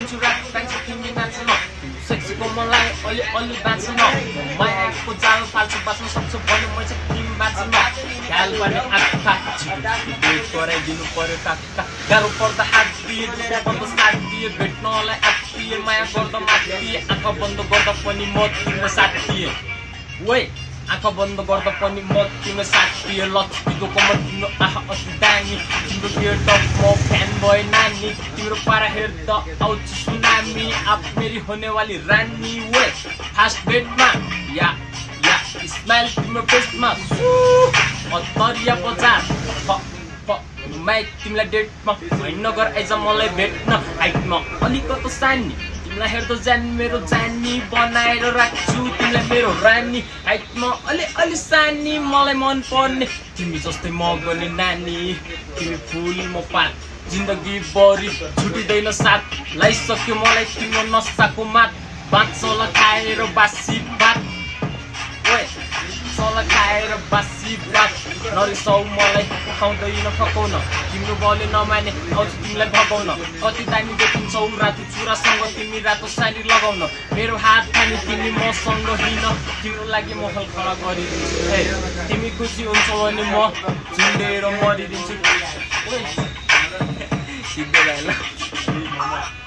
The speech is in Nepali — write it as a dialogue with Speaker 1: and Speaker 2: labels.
Speaker 1: गरिदिन्छु रात बाँच्छ तिमी नाच्न सेक्सीको मलाई अलि अलि बाँच्न मायाको जाल फाल्छु बाँच्न सक्छु भने म चाहिँ तिमी बाँच्न ख्याल गर्ने आँखा भेट गराइदिनु पर्यो काका गाह्रो पर्दा हात दिए दुःख पर्दा साथ दिए भेट्नलाई आत्तिए माया गर्दा मात्तिए आँखा बन्द गर्दा पनि म तिम्रो साथ दिए ओए आँखा बन्द गर्दा पनि म तिम्रो साथ दिए लक्ष्मीको कमर तिम्रो आँखा अति दामी तिम्रो गियर टप म फ्यान भयो नानी तिम्रो पारा हेर्दा आउँछु सुनामी आप मेरी होने वाली रानी ओए फास्ट भेटमा या स्माइल तिम्रो फेसमा अतरिया बजार माइ तिमीलाई डेटमा नगर आइज मलाई भेट्न हाइटमा अलिकति सानी तिमीलाई हेर्दा जान मेरो जानी बनाएर राख्छु तिमीलाई मेरो रानी हाइटमा अलि सानी मलाई मन पर्ने तिमी जस्तै म गर्ने नानी तिमी फुल म पात जिन्दगी भरि छुटिँदैन साथ लाइसक्यो मलाई तिम्रो नसाको मात बाँच्छ खाएर बासी भात सला खाएर बासी बात नरिसाउ मलाई खाउँदैन फकाउन तिम्रो बलले नमाने आउँछु तिमीलाई भगाउन कति दामी देखिन्छौ रातो चुरासँग तिमी रातो साडी लगाउन मेरो हात थामी तिमी मसँग हिँड तिम्रो लागि म खडा गरिदिन्छु हे तिमी खुसी हुन्छौ भने म झुन्डेर मरिदिन्छु सिद्धै भयो ल